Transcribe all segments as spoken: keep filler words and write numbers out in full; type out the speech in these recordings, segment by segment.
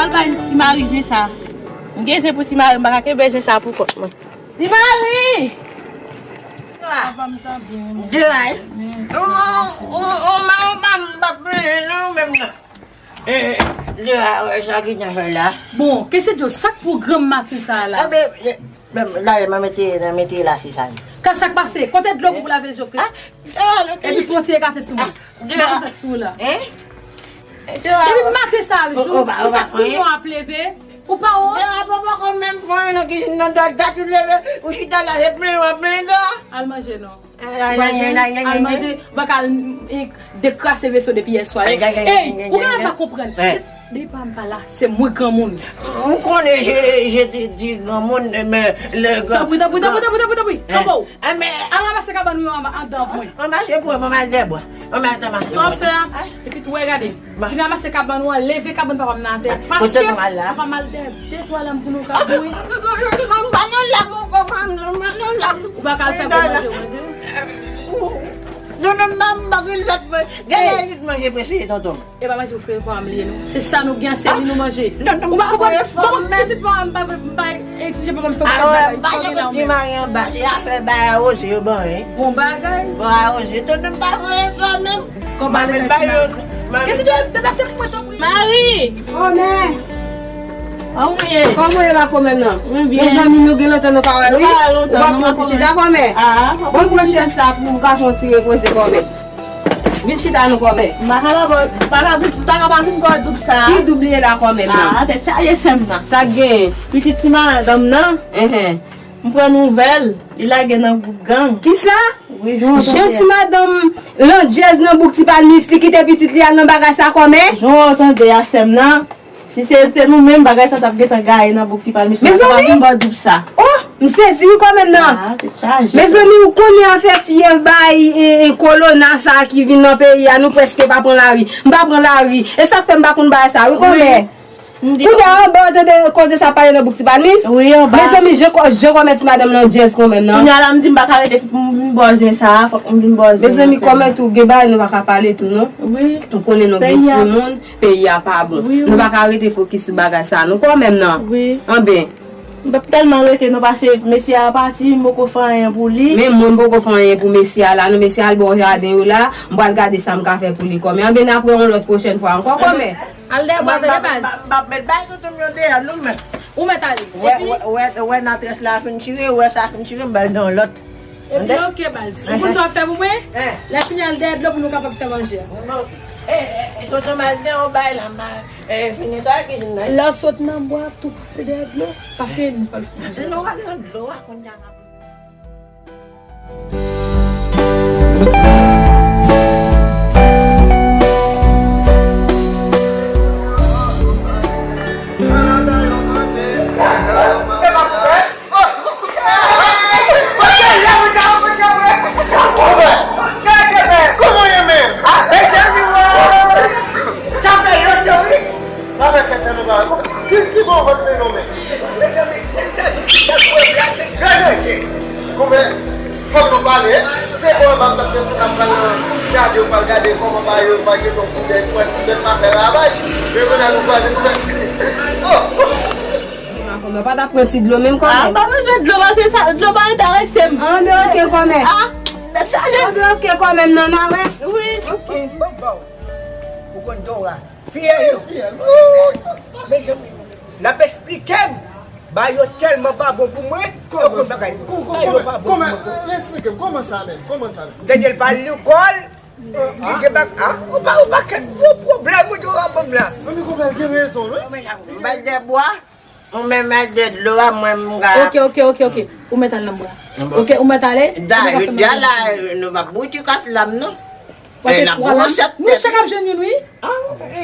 Al bay Ti Mari zen sa. M gen zen pou Ti Mari, m pa ka kenbe zen sa pou kont mwen. Ti Mari! Dera, ou pa plenyen non, menm nan. Dera, wè sa ki nan fè la. Bon, kese Djo, sa k pou granm maten sa la? Dayè, mwen mete, mwen mete la, se sa. Ka sa k pase? Kote dlo pou lave je w? Epi pran ti ekate sou mwen. Dera. Sa k sou la? Depi maten sa jou, ou sa pou yon ap leve, ou pa wont? Dera, papa, kon menm pran yon nan kizin nan, dat ou leve, ou chita la, se plen w ap plen dera. Al manje non. Al manje, al manje. Ou pa ka al, mm, dekrase veso depi yèswa. Ey, ou genlè pa konprann. Depi m pa la, se mwen granmoun. Ou konnen, je, je te di granmoun, men le gran... Tanpri, tanpri, tanpri, tanpri, tanpri, tanpri. Kanpe w. Al ranmase kabann ou yo anba, anndan pou mwen. Ranmase pou mwen, mwen al dèbwa. Mwen al ranmase. Sa w ap fè a? Epi tou, wè, gade. Vin ranmase kabann ou an, leve kabann papa m nan atè. Paske papa m al dèyè de twa lam pou nou ka bouri. M pa nan lam ankò, m pa nan lam. Ou pa ka al fè gwo manje, manje. Non, non, m pa, m pa gen lòt manje. Gen lè li manje prese, tonton. E pa manje pou frè pa m li ye, non. Se sa nou gen, se li nou manje. Ou pa konprann? Bon, pitit pa m, m pa, m pa egzije papa m fè yon bagay. M pa gen kont Ti Mari anba, se afè bay awoze yo ban, wi. Bon bagay. Bon awoze, tonton m pa voye fò menm. Kòman met bay yo. Kese de deplase pou mwen, tanpri. Mari! Kòmè! Kòman w ye? Kòman w ye la, kòmè m nan? Mwen byen. Mezanmi, nou gen lontan nou pa wè, wi. Nou pa wè lontan, non, kòmè. Ou pa fè yon ti chita, kòmè? Bon, pran chèz sa pou m ka fè yon ti repoze, kòmè. Vin chita non, kòmè. M pa ka pa, pa ka vin, pa ka pa vin bò doub sa. Ki doub li ye la, kòmè m nan? Ah, tèt chaje sè m nan. Sa k genyen? Pitit ti madanm nan. Enhen. M pran nouvèl, li lage nan gwoup gang. Kisa? Wi, jan w tande a. Jan ti madanm landjèz nan bouk Ti Palmis, li kite pitit li al nan bagay sa, kòmè? Jan w tande a, sè m nan. Si se te nou menm, bagay sa t ap gentan gaye nan bouk Ti Palmis la. Mezanmi! Sa pa vin bò doub sa. Oh, m sezi wi, kòmè m nan. Ah, tèt chaje. Mezanmi, ou konnen afè fyèv bay, e, e, kolona sa ki vin nan peyi a, nou prèske pa pran lari. M pa pran lari. E sa k fè m pa konn bagay sa wi, kòmè. Wi. Kounye a, anba, w tande koze sa pale nan bouk Ti Palmis? Wi, anba. Mezanmi, je, je kòmè ti madanm landjèz kòmè m nan. Kounye a la, m di m pa ka rete, m vin bò zen sa, fòk m vin bò zen. Mezanmi, kòmè tou, gen bagay nou pa ka pale tou, non? Wi. Ou konnen nou gen timoun. Peyi a pa bon. Wi, wi. Nou pa ka rete fokis sou bagay sa, non, kòmè m nan. Wi. Anben. M p ap tèlman rete, non, paske mesye a pati, m poko fè anyen pou li. Men mwen, m poko fè anyen pou mesye a la, non, mesye a al bò jaden yo la, m pral gade sa m ka fè pou li, kòmè. Anben, n ap wè yon lòt pwochèn fwa ankò, kòmè. Al dèyè bò, tande, baz. M ap met bay tonton m yo deyò, non, men. Ou mèt ale. Wè, wè, wè, wè, natrès la fin chire, wè sa fin chire, m bay nan lòt. Epi, ok, baz. Ou konn sa w ap fè pou mwen? Lè fini al dèyè dlo pou nou kapab fè manje a. Tonton Malden, ou bay la, ma, fini sa kizin nan. Lè w sot nan bwa, tou pase dèyè dlo, paske nou pral fè manje. Dlo a, dlo a, kounye a, m ap Kòman w ye menm? Sa fè lontan wi. Sa fè kèk ane ba. Ki, ki bon vant men non men. Gade, gade. Konpè, fòk nou pale. Se bon, m ap tap desann, ap pral nan gade, pral gade kòman ba yo, pa gen ton koudèy, pou wè si bèt pa fè ravaj. Men kounye a nou kwaze, konpè. Oh! Kòmè, pa ta pran ti dlo menm, kòmè? Ah, m pa bezwen dlo, paske sa, dlo pa enterese m. Anben, ok, kòmè. Ah, tèt chaje. Anben, ok, kòmè, m nan, n a wè. Wi. Ok. Bon, bon. Ou konn Dora. Fiyèl yo. Mezanmi, l ap esplike m. Ba yo tèlman pa bon pou mwen. Yo konn bagay. Ba yo pa bon pou mwen. Kòmè, esplike m, kòman sa menm? Kòman sa menm? Gade l pa lekòl. Li gen bak, ah, ou pa, ou pa ket gwo pwoblèm ou di w ap ban m la. Mwen, konpè, l gen rezon, wi. Bay de bwa, ou menm bay de dlo a, mwen, m ga. Ok, ok, ok, ok. Ou mèt al nan bwa. Ok, ou mèt ale. Da, jodi a la, nou pa bouri ti kas lam, non. N ap bouri sèt tèt. Nou chak ap jwenn youn, wi. Ah,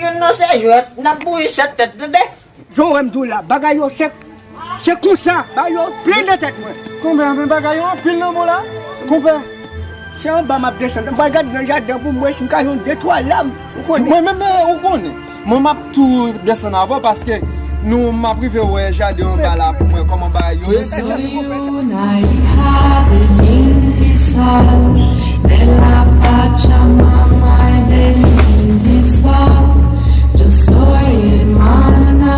youn nan se jwèt. N ap bouri sèt tèt, tande? Jan w wè m di w la, bagay yo sèk. Se konsa, bagay yo plen nan tèt mwen. Konpè, men bagay yo anpil nan mo la. Konpè. Se anba m ap desann. M pral gade nan jaden pou m wè si m ka jwenn de twa lam. Ou konnen. Mwen menm, ou konnen. Mwen m ap tou desann avè w paske nou, m ap rive wè jaden anba la pou mwen kòman bagay yo ye. Yo soy una hija de Mintisol, de la Pachamama y de Mintisol. Yo soy hermana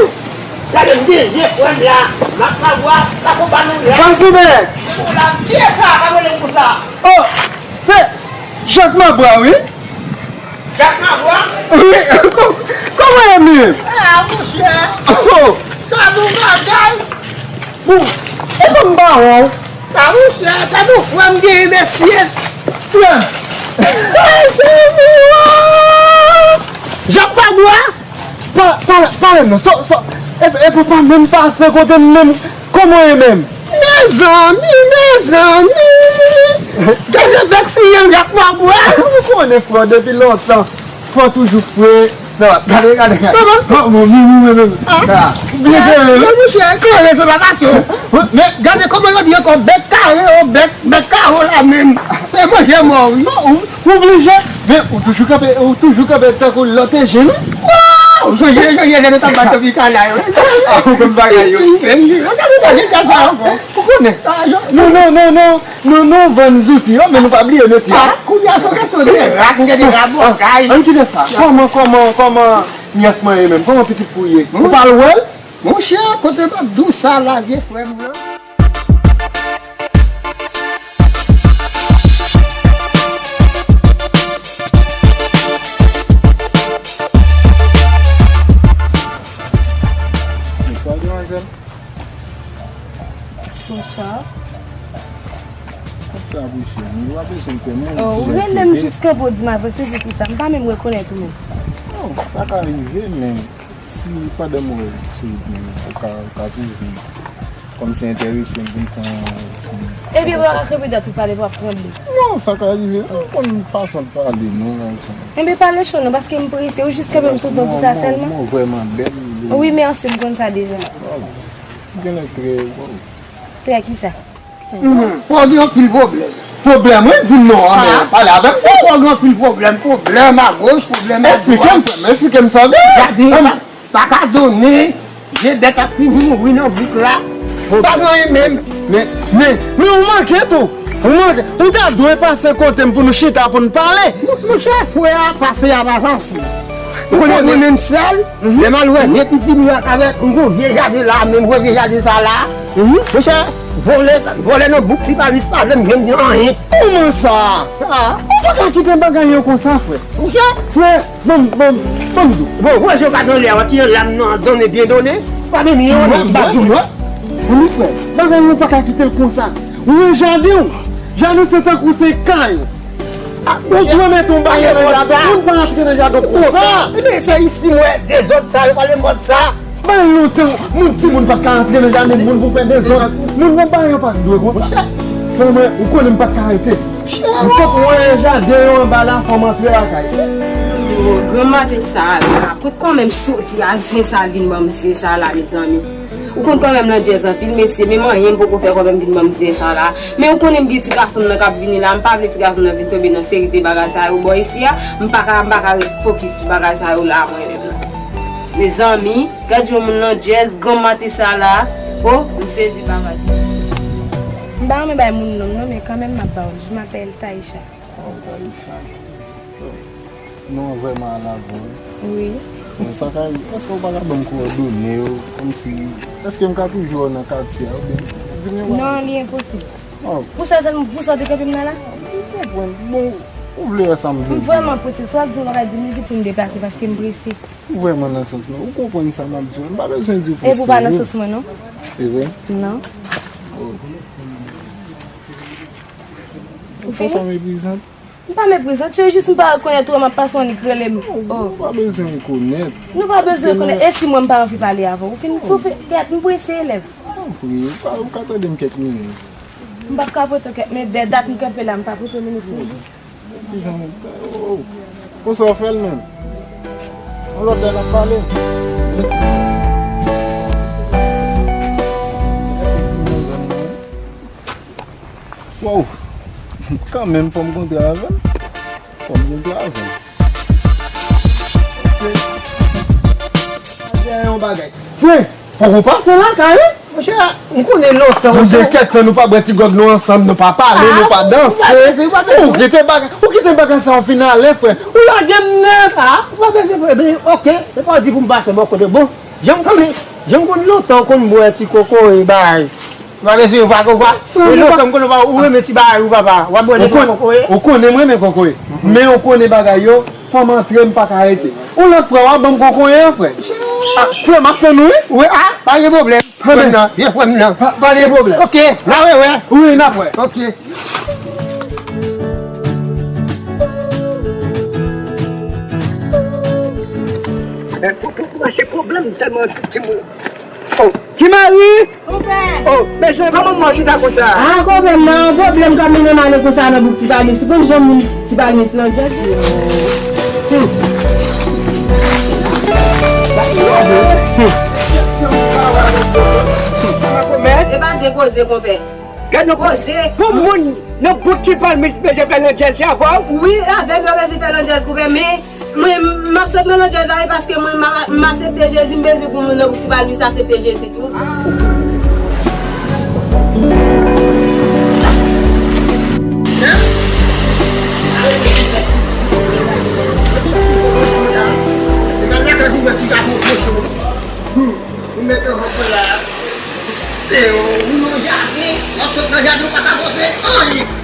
Gade m genyen frè m la. M ap pran bwa, pa konpa nou la. Pase bèlè. Ou la, kiyès sa k ap rele m konsa? Oh, se Jak Mabwa, wi. Jak Mabwa? Wi, kò-, kòman e menm? Ah, monchè. Oh. Gade yon bagay. Bon, e kòm bawon. Ah, monchè, gade yon frè m genyen, mesye. Frè m. Hey, se vivan. Jak Mabwa. Pa, pa, pale non, so, so, e, e pou pa menm pase kote m menm, kòman e menm? Mezanmi, mezanmi! Gade vèks li an, Jak Mabwa! Ou konnen frè depi lontan, frè toujou fre. Non, gade, gade, gade. Kòman? Bon, bon, bon, bon, bon, bon. Ah. Ah, byen klere, wi. Non, monchè, klere, se pa pase. Wi, men gade kòman yo di ankò, bèk kare, o, bèk, bèk kare la menm. Se manje mò, wi. Non, ou, ou oblije. Men ou toujou kanpe, ou toujou kanpe tankou lòt jen, wi. Waw! Sonje, sonje, lè nou t ap bat Tropicana yo. Ah, ou konn bagay yo. Wi, wi, wi. Gade, gade, gade sa ankò. Ou konnen. Ah, yo. Non, non, non, non. Non, non, vann zouti yo, men nou pa bliye metye a. Ah, kounye a, se yon kesyon de rak, de rabotaj. Ah, ann kite sa. Kòman, kòman, kòman nyès mwen ye menm? Kòman pitit fi w ye? Ou pa al wè l? Monchè, kote m ap di w sa la, vye frè m nan. Bonswa, demwazèl. Bonswa. Kòman sa, bouche? Ou pa bezwen pè, men. Oh, ou rele m jis kanpe, w di m avanse, se pou sa. M pa menm rekonèt ou menm. Non, sa ka rive, men si pandan m wè w sou wout mwen, ou ka, ou ka toujou vin kòmsi enterese m, vin fè yon ti. Ebyen, w ap kanpe dat ou pale, w ap tranble. Non, sa ka rive. Ou konn fason l pale, non, nan sans. Enben, pale cho non, paske m prese, ou jis kanpe m sou fon pou sa sèlman. Ou vrèman bèl. Wi, mèsi, m konn sa deja. Waw. Ou genlè trè, waw. Trè kisa? Fò w gen anpil pwoblèm. Pwoblèm, wi, di m non, an, men pale avè m. Fò w gen anpil pwoblèm, pwoblèm agoch, pwoblèm adwat. Eksplike m, frè m, eksplike m sa w gen. Gade, pa, pa ka donnen, je bèt ap fini mouri nan bouk la. Pa gen anyen menm. Men, men, men ou manke tou. Ou manke. Ou ta dwe pase kote m pou nou chita, pou n pale. Mon, monchè, frè a pase a pa fasil. Ou konnen mwen menm sèl, lè m al wè vye piti mwen ak avèk m gon vye jaden la, menm wè vye jaden sa la. Monchè, vòlè, vòlè nan bouk Ti Paris pa vle m jwenn anyen. Kòman sa? Ah. Ou pa ka kite bagay yo konsa, frè. Monchè, frè, ban m, ban m, ban m di w. Bon, wè je w ka donnen a, wè ki jan lam nan donnen byen donnen. Pa menm yon nan bag ou non. Wi, frè, bagay yo pa ka kite l konsa. Ou nan jaden w. Jaden w se tankou se kay ou. Ou dwe mete yon baryè nan jaden w. Moun pa antre nan jaden w konsa. Ebyen, se isi mwen, dezòd sa, yo pale mòd sa. Bay lontan, moun timoun pa t ka antre nan jaden moun pou fè dezòd. Moun nan bay yo pa t dwe konsa. Frè mwen, ou konnen m pa t ka rete. M fòk wè jaden yo anba la, fò m antre lakay. Granmate sa la, kot kòman m soti a, zen sa vin ban m zen sa la, mezanmi. Ou konn kòman m landjèz anpil, mesye, menm anyen m poko fè kòman m vin ban m zen sa la. Men ou konnen m gen ti gason m nan k ap vini la, m pa vle ti gason m nan vin tonbe nan seri de bagay sa yo bò isi a, m pa ka, m pa ka ret fokis sou bagay sa yo la mwen menm nan. Mezanmi, gad yon moun landjèz, granmate sa la. O, m sezi bagay. M pa renmen bay moun non m non, men kanmenm m ap ba w l. Je m'appelle Taïcha. Oh, Taïcha. Non, vrèman a la bon. Wi. Men sa ka, èske w pa ka ban m kowòdone w, kòmsi, èske m ka toujou wè w nan katye a, oubyen, di m yon bagay? Non, li enposib. Oh. Pou sa sèlman, pou sa w te kenbe m nan la? M konprann. Bon, ou vle wè sa m vle di? M vrèman prese. Swa w di yon bagay, di m li vit pou m deplase, paske m prese. M vrèman nan sans mwen. Ou konprann sa m ap di w. M pa bezwen di w pou serye. Epi w pa nan sans mwen, non? Se vre? Non. Oh. Ou fini? Konsa meprizan. M pa meprizan, se jis m pa rekonèt ou, m ap pase yon nèg rele m. Oh. Ou pa bezwen rekonèt. Nou pa bezwen rekonèt. E si mwen m pa anvi pale avè w? Ou fin soupe, gad, m prese, elèv. Tanpri, ou ka, ou ka tande m kèk minit. M p ap ka pote w kèk minit, dè dat m kanpe la, m pa pote w minit. Kijan m fè? Oh. Konsa w fè l menm? Yon lòt lè n ap pale. Wow! Kanmenm, fò m kontre avè l. Fò m kontre avè l. Yon bagay. Frè, fòk ou pase lakay, wi. Monchè, m konnen lontan. Pou de kèk tan nou pa bwè ti gwòg nou ansanm, nou pa pale, nou pa danse. Ou kite bagay, ou kite bagay sa yo fin ale, frè. Ou lage m nèt. Ah, ou pa bezwen, frè. Ben, oke. Se pa w di pou m pase bò kote. Bon, jan m konnen, jan m konn lontan ou konn bwè ti kokoye bagay. Ou pa bezwen yo pa kokoye. E lontan m konnen ou pa, ou renmen ti bagay ou papa. W ap bwè de kokoye. Ou konnen m renmen kokoye. Men ou konnen bagay yo, fò m antre, m pa ka rete. Yon lòt fwa, w ap ban m kokoye an, frè. Ah, frè, m ap tann ou, wi. Wi, ah, pa gen pwoblèm. Frè m nan, vye frè m nan. Pa, pa gen pwoblèm. Oke, n a rewè. Wi, n ap wè. Oke. Eh, pou, pou, pou, se pwoblèm sèlman, timoun. Oh, Ti Mari! Konpè! Oh, mezanmi, kòman mwen chita konsa? Ah, konpè, m nan yon pwoblèm k ap mennen m ale konsa nan bouk Ti Palmis. Ou konn jan moun Ti Palmis landjèz ye? Hmm. E pa de koze, konpè. Gad yon koze. Pou moun nan bouk Ti Palmis bezwen fè landjèz avè w? Wi, avè m yo bezwen fè landjèz, konpè, men mwen, m ap sot nan landjèz la, e paske mwen, m a, m asepte Jezi, m bezwen pou moun nan bouk Ti Palmis asepte Jezi tou. Ou mete vòt mwen la. Se ou, ou nan jaden, w ap sot nan jaden, ou pa ka poze anyen.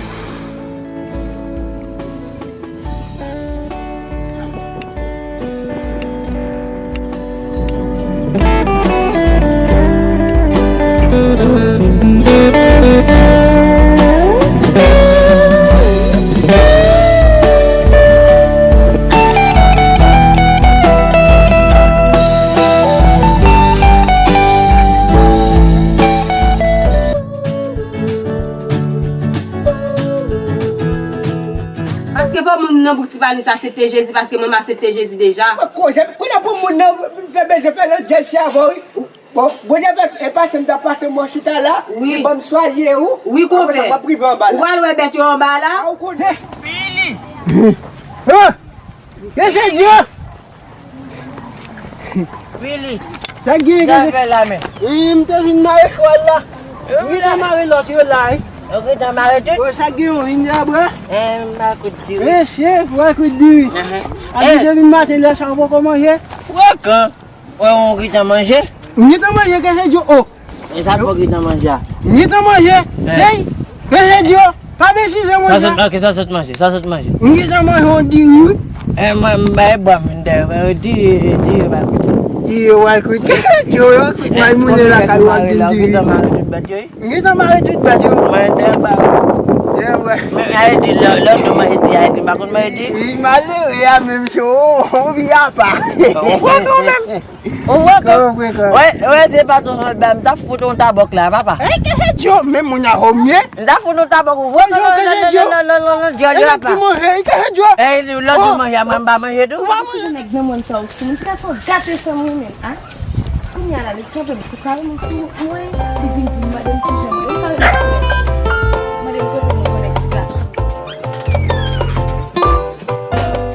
Paske fò moun nan bouk Ti Palmis asepte Jezi, paske mwen m asepte Jezi deja. Mwen koze, kounye a pou moun nan fè bezwen fè landjèz se avè w, wi. Bon, Bondye fè, e pase m ta pase mwen chita la, wi, li ban m swalye ou. Wi, konpè. Apre sa, m ap rive anba la. Ou pral wè bèt yo anba la. A, ou konnen. Billy! Mesye Dye! Billy! Sa k gen, sa fè la men? Wi, m te vin mare chwal la. M te mare lòt yo la, wi. Ou gentan mare tout? Wi, sa k gen, yon vin la, bra. Eh, m ba kout diri. Mesye, bra kout diri. Ahan. Api depi maten lè sa ou poko manje? Frekan. Wè, ou gentan manje? M gentan manje, kè se dyo, o. E sa fò gentan manje a? M gentan manje. Hey, kè se dyo, pa besize manje. Sa sot, ok, sa sot manje, sa sot manje. M gentan manje yon diri, wi. E mwen, m bay bwa m vin dèyè, mwen, diri, diri, pa koute. Yo, wè, kout, yo, yo, kout, mwen, moun lakay, w ap di, di. M gentan mare tout bèt yo. Mwen, dèyè ba. Dèyè, wè. Men, Ayiti, lè, lè w manje di Ayiti, m pa konn manje di. Wi, malere a menm, se, o, o, vi apa. Ou wè kanmenm. Ou wè kanmenm. Wè, wè, se pa ton sòlda, m t ap fout yon tabòk la, papa. E, kese Djo, menm moun a homye. M t ap fout yon tabòk, ou wè kanmenm, non, non, non, non, non, non, Djo, Djo, papa. E, lòt di manje, e, kese Djo. E, lòt di manje, a mwen, m pa manje tou. Ou pa manje. Nèg nan mòn sa, ou sou moun, sa fò gate san mwen menm, a. Kounye a la, li kanpe m sou kare m sou mwen, li vin di m mande m kijan m ye. Ou pa renmen mwen. Mande m kote mwen konnen ki plas ou.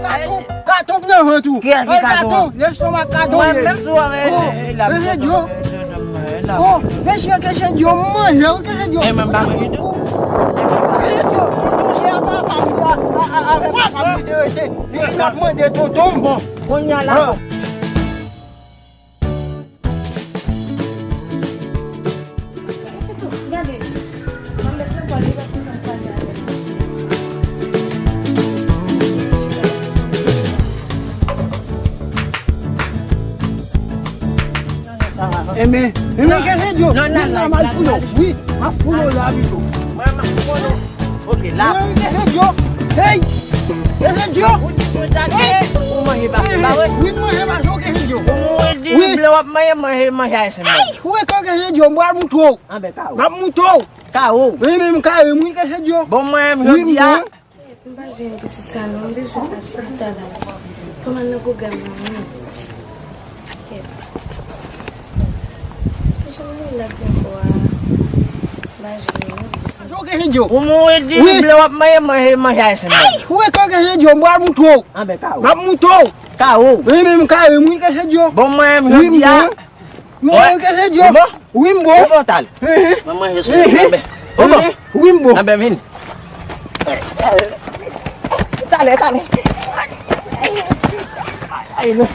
Katon, katon nan vant ou. Kiyès ki katon? Katon, lestomak katon ye. Mwen menm sou avè. Oh, kese Djo. Oh, mesye, kese Djo, manje, kese Djo. E mwen pa manje tou. Kese Djo, tonton se a papa m, a, a, a, avè papa m, li te rete. Li vin ap mande tonton m. Bon, kounye a la. Gade, m ap met nan bòl li, l ap tounen pale avè m. Enben, enben, kese Djo, non, non, non, m al fouye w. Wi, m ap fouye w la pito. Mwen, m ap fouye w. Ok, la. Hey, kese Djo. Hey. Kese Djo. Ou di konsa ke ou manje pase, pa vre? Wi, m manje pase, kese Djo. Ou di ble w ap manje, manje, manje ayisyen. Hey, ou wè kese Djo, m pral moutre w. Anben, ka ou. M ap moutre w. Ka ou. Wi, men m ka, wi, kese Djo. Bon, mwen, jodi a. M pa jwenn pitit sa non, m bezwen pati pou travay. Fò m al nan pwogram nan, wi. Kijan moun la di ankò a? M pa jwenn non. Ou mouri di ou ble w ap manje, manje, manje ayisyen. Ay, ou wè kè kè se Djo, m pral moutre w. Anben, ka ou. M ap moutre w. Ka ou. Wi, men m ka, wi, kè se Djo. Bon, mwen, jodi a. Mwen, kè se Djo. Ou bon? Wi, m bon. Ou bon, tal. Mwen manje sou mwen. Ou bon? Wi, m bon. Anben, vin. Talè, talè. Ay, non.